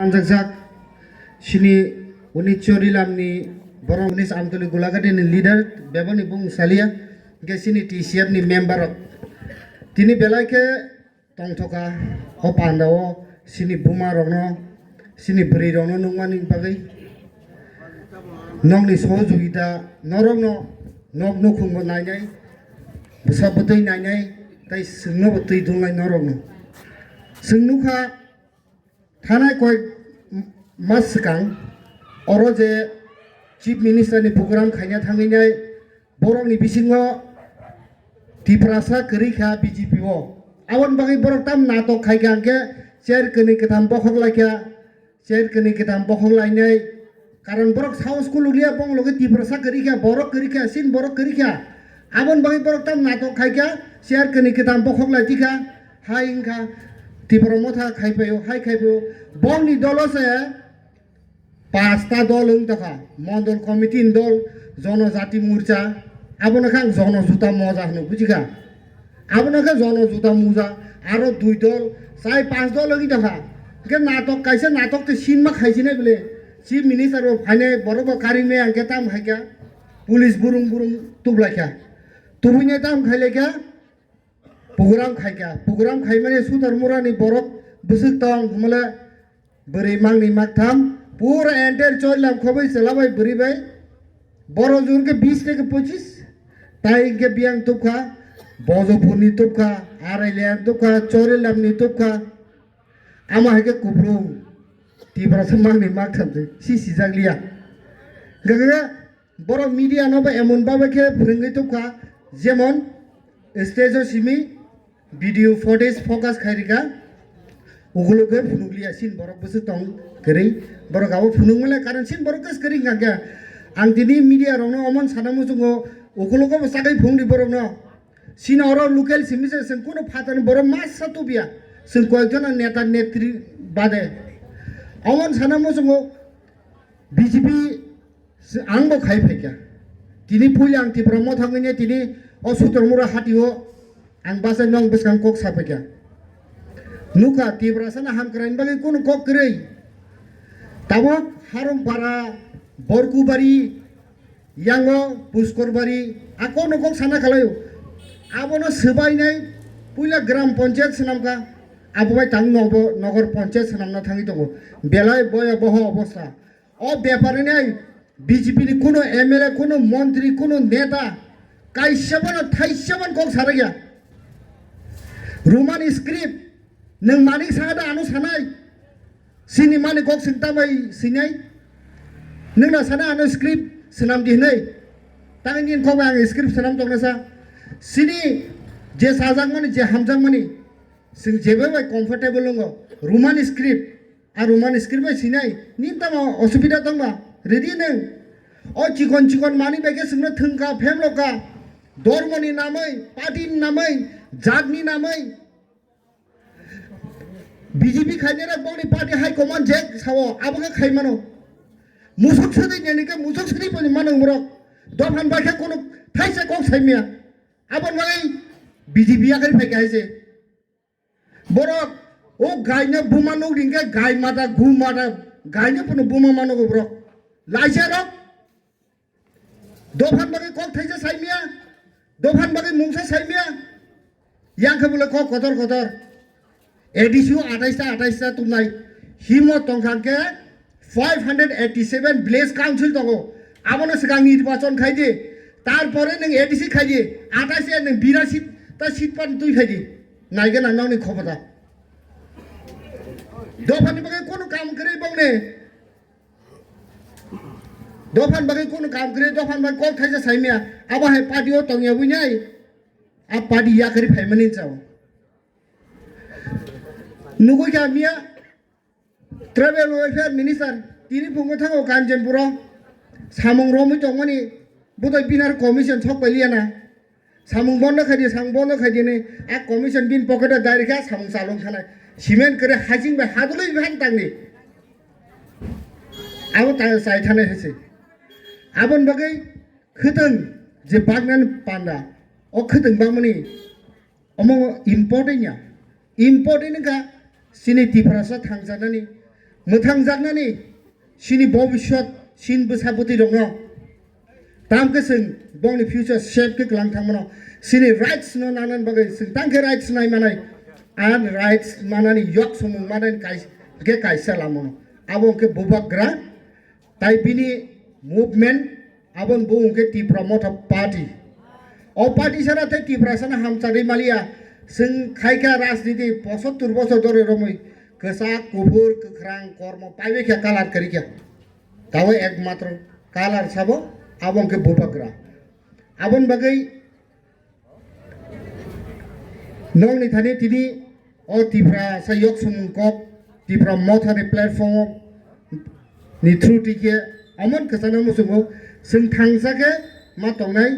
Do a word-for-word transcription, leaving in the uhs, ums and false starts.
Anjakjak sini uni Chorilamni borok uni Amtoli Gulagati ni leader bebani bung salia, hingke sini T C F ni member rok. Tini belai khe tongthoka o panda o sini buma rokno, sini bwrwi rokno nukmani bagwi. Nokni sohojogita norokno nok nukhungbo nainai, bwsa bwtwi nainai, tei chwngnobo twi dungnai norokno. Chwng nukha, thanai koik mas swkang oro je Chief Minister ni program khaina thangwi nai borokni bisingo Tiprasa kwrwi kha B J P o. Aboni bagwi borok tam natok khai kha hwnkhe chair kwnwi kwtham bokhok lai kha, chair kwnwi kwtham bokhok lainai. Karon borok saos kulukliya bong logi Tiprasa kwrwi kha, borok kwrwi kha, sin borok kwrwi kha. Aboni bagwi borok tam natok khai kha, chair kwnwi kwtham bokhok lai tikha, hai wngkha Tipra Motha khai phaio, hai khai phaio. Bongni dolo se pasta dol wng tokha, Mondol Committee ni dol, Jonojati Morcha, abono khe ang Jono Juta Moja hwno bujikha. Abono khe Jono Juta Muja, aro dui dol, chai panch dol wngwi tongkha. Hwnkhe natok kaisa natok tei sinma khaisinai bwle. Chief Minister bo phainai, borok bo karinai, hwnkhe tamo khaikha, police burung burung tuklaikha. Tubuinai tamo khailaikha, program khaikha. Program khaimani Sutar Murani borok bwswk tong hwnmale bwrwi mangni maktham, pura entire Chorilam khobwi chwla bai bwrwi bai. Boro jur khe bis theke pochis, tai hwnkhe biyang tubkha, Bojopurni tubkha, Arailian tubkha, Chorilamni tubkha. Amo hai khe kupulung, Tiprasa mangni maktham se, si sijak liya. Hwnkhe borok media no bo emon babe khe phwrwngwi tubkha, jemon stage o simi video footage focus khai rikha, ukuluk khe phunukliya sin borok bwswk tong kwrwi, borok abo phunuk male karon sin borok khe kwrwi hwnkha khe. Ang tini media rokno omon sana muchungo, ukulugo bo chagwi phunukdi borokno. Sini oro local simi se chwng kunu phatani borok masa tubiya, chwng koyekjona neta netri bade. Omon sana muchungo B J P se ang bo khai phaikha. Tini puila ang Tipra Motha wngwi tini o Sutromura hatio ang bachai nong bwskang kok sa phaikha. Nukha Tiprasano hamkraini bagwi kunu kok kwrwi. Tabuk Harungpara, Borkubari, yango Puskorbari, a kokno kok sana khlaio. Abono swbainai puila gram panchayat swnamkha, abo bai tang nogo-, nogor panchayat swnamna thangwi tongo. Belai boya boho obostha. O bepar ni ai B J P ni kuno M L A, kuno montri, kuno neta kaisa bono thaisa bono kok sarakya. Roman script nwng manik saka da ano sanai. Sini mani kok sing tamai sinai. Nwng na sana ano script swnam di hinai. Tang ni kok ang script swnam tong na sa. Sini je sajak mani, je hamjak mani, sing jebe bai comfortable wngkha. Roman script. A Roman script bai sinai, nini tamo osubida tongba? Ready nwng? O chikon chikon mani bai khe chwngno thwngkha, phemlokha. Dormoni namwi, party ni namwi, jatni namwi. B J P khainai rok bongni party high command je sao, abo khe khai mano. Musuk sidi nini khe musuk sidi bo mano borok. Dophan bai khe kono thaisa kok saimya. Aboni bagwi B J P yakarwi phaikha hai se. Borok o gaino buma nuk ringkhe gai mata gu mata gaino phano buma mano go borok. Laisa rok dophan bagwi kok thaisa saimya, dophan bagwi mungsa saimya, yang khe bole kok kotor kotor. A D C o atais ta atais ta tumnai himo tongkha khe five hundred eighty seven village council tongo. Abono swkang nirbachon khai di. Tarpore nwng A D C khai di. Atais ya nwng birashi ta seat pan twi khai di. Naigena nokni khobota. Dophani bagwi kono kam kwrwi bongni. Dophani bagwi kono kam kwrwi, dophani bagwi kok thaisa saimya. Abo hai party o tongya buinai. A party yakarwi phaimani chao. Nugui kha miya. Tribal Welfare Minister tini phungo thango Kanchanpuro samung romwi tongmani bwtwi binar commission sok pailiya na. Samung bondo khai di, samung bondo khai di hinwi a commission bini pocket o direct khe samung chalung thanai. Cement kwrwi haching bai hadulwi bihang tangdi. Abo ta chai thanai hai se. Aboni bagwi khwtwng je bagnan panda, o khwtwng bagmani omo important ya. Important wngkha chini Tiprasa thangjanani mwthangjaknani chini bobiswt chini bwsa bwtwi rokno. Tamkhe chwng bongni future safe khe kwlang thangmano. Chini rights no nanani bagwi chwng tangkhe rights nai manai. An rights manani yok sumung manani kai-, khe kaisa lamono. Abo khe bubagra. Tai bini movement aboni bung khe Tipra Motha Party. O party sana tei Tipra sana hamcharwi maliya. Chwng khaikha rajniti pochottor bochor dore romwi kwchak, kuphur, kwkhrang, kormo paibai kha, colour kwrwi kha. Tabo ekmatro colour sabo, abo hwnkhe bubagra. Aboni bagwi nokni thani tini o Tipra sa yok sumung kok, Tipra Motha ni platform ni through twi khe amon kwchana muchungo chwng thangsa khe ma tongnai